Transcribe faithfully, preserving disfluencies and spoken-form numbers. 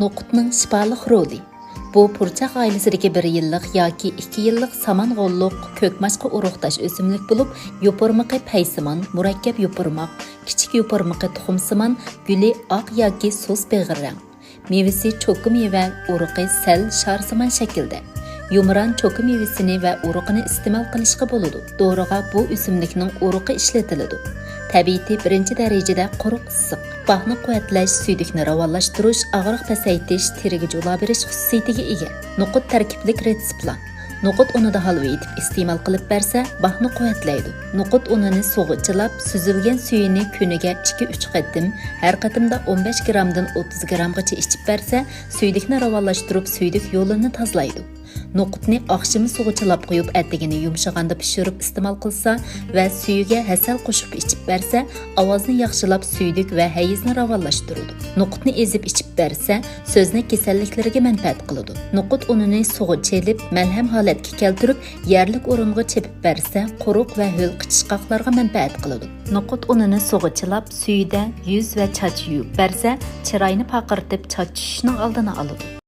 نوقۇتنىڭ شىپالىق رولى. بۇ پۇرچاق ئائىلىسىدىكى بىر يىللىق ياكى ئىككى يىللىق سامان غوللۇق، كۆك ماچقا ئۇرۇقداش ئۆسۈملۈك بولۇپ، يوپۇرمىقى پەيسىمان، مۇرەككەپ يوپۇرماق، كىچىك يوپۇرمىقى تۇخۇمسىمان، گۈلى ئاق ياكى سۇس بېغىر رەڭ. مېۋىسى چوكا مېۋە، ئۇرۇقى سەل شارسىمان شەكىلدە. يۇمران چوكا مېۋىسىنى ۋە ئۇرۇقىنى ئىستېمال قىلىشقا بولىدۇ. دورىغا بۇ ئۆسۈملۈكنىڭ ئۇرۇقى ئىشلىتىلىدۇ. تەبىئىتى بىرىنچى دەرىجىدە قۇرۇق ئىسسىق. باھنى قۇۋۋەتلەش، سۈيدۈكنى راۋانلاشتۇرۇش، ئاغرىق پەسەيتىش، تېرىگە جۇلا بېرىش خۇسۇسىيىتىگە ئىگە. نوقۇت تەركىبلىك رېتسېپلار. نوقۇت ئۇنىدا ھالۋا ئېتىپ ئىستېمال قىلىپ بەرسە، باھنى قۇۋۋەتلەيدۇ. نوقۇت ئۇنىنى سۇغا چىلاپ، سۈزۈلگەن سۈيىنى كۈنىگە ئىككى ئۈچ قېتىم، ھەر قېتىمدا ئون بەش گىرامدىن ئوتتۇز گىرامغىچە ئىچىپ بەرسە، سۈيدۈكنى راۋانلاشتۇرۇپ، سۈيدۈك يولىنى تازىلايدۇ. نوقۇتنى ئاخشىمى سۇغا چىلاپ قويۇپ، ئەتىگىنى يۇمشىغاندا پىشۇرۇپ ئىستېمال قىلسا ۋە سۈيىگە ھەسەل قوشۇپ ئىچىپ بەرسە، ئاۋازنى ياخشىلاپ، سۈيدۈك ۋە ھەيزنى راۋانلاشتۇرىدۇ. نوقۇتنى ئېزىپ ئىچىپ بەرسە، سۆزنەك كېسەللىكلىرىگە مەنپەئەت قىلىدۇ. نوقۇت ئۇنىنى سۇغا چېلىپ، مەلھەم ھالەتكە كەلتۈرۈپ، يەرلىك ئورۇنغا چېپىپ بەرسە، قۇرۇق ۋە ھۆل قىچىشقاقلارغا مەنپەئەت قىلىدۇ. نوقۇت ئۇنىنى سۇغا چىلاپ، سۈيىدە يۈز ۋە چاچ يۇيۇپ بەرسە، چىراينى پارقىرىتىپ، چاچ چۈشۈشنىڭ ئالدىنى ئالىدۇ.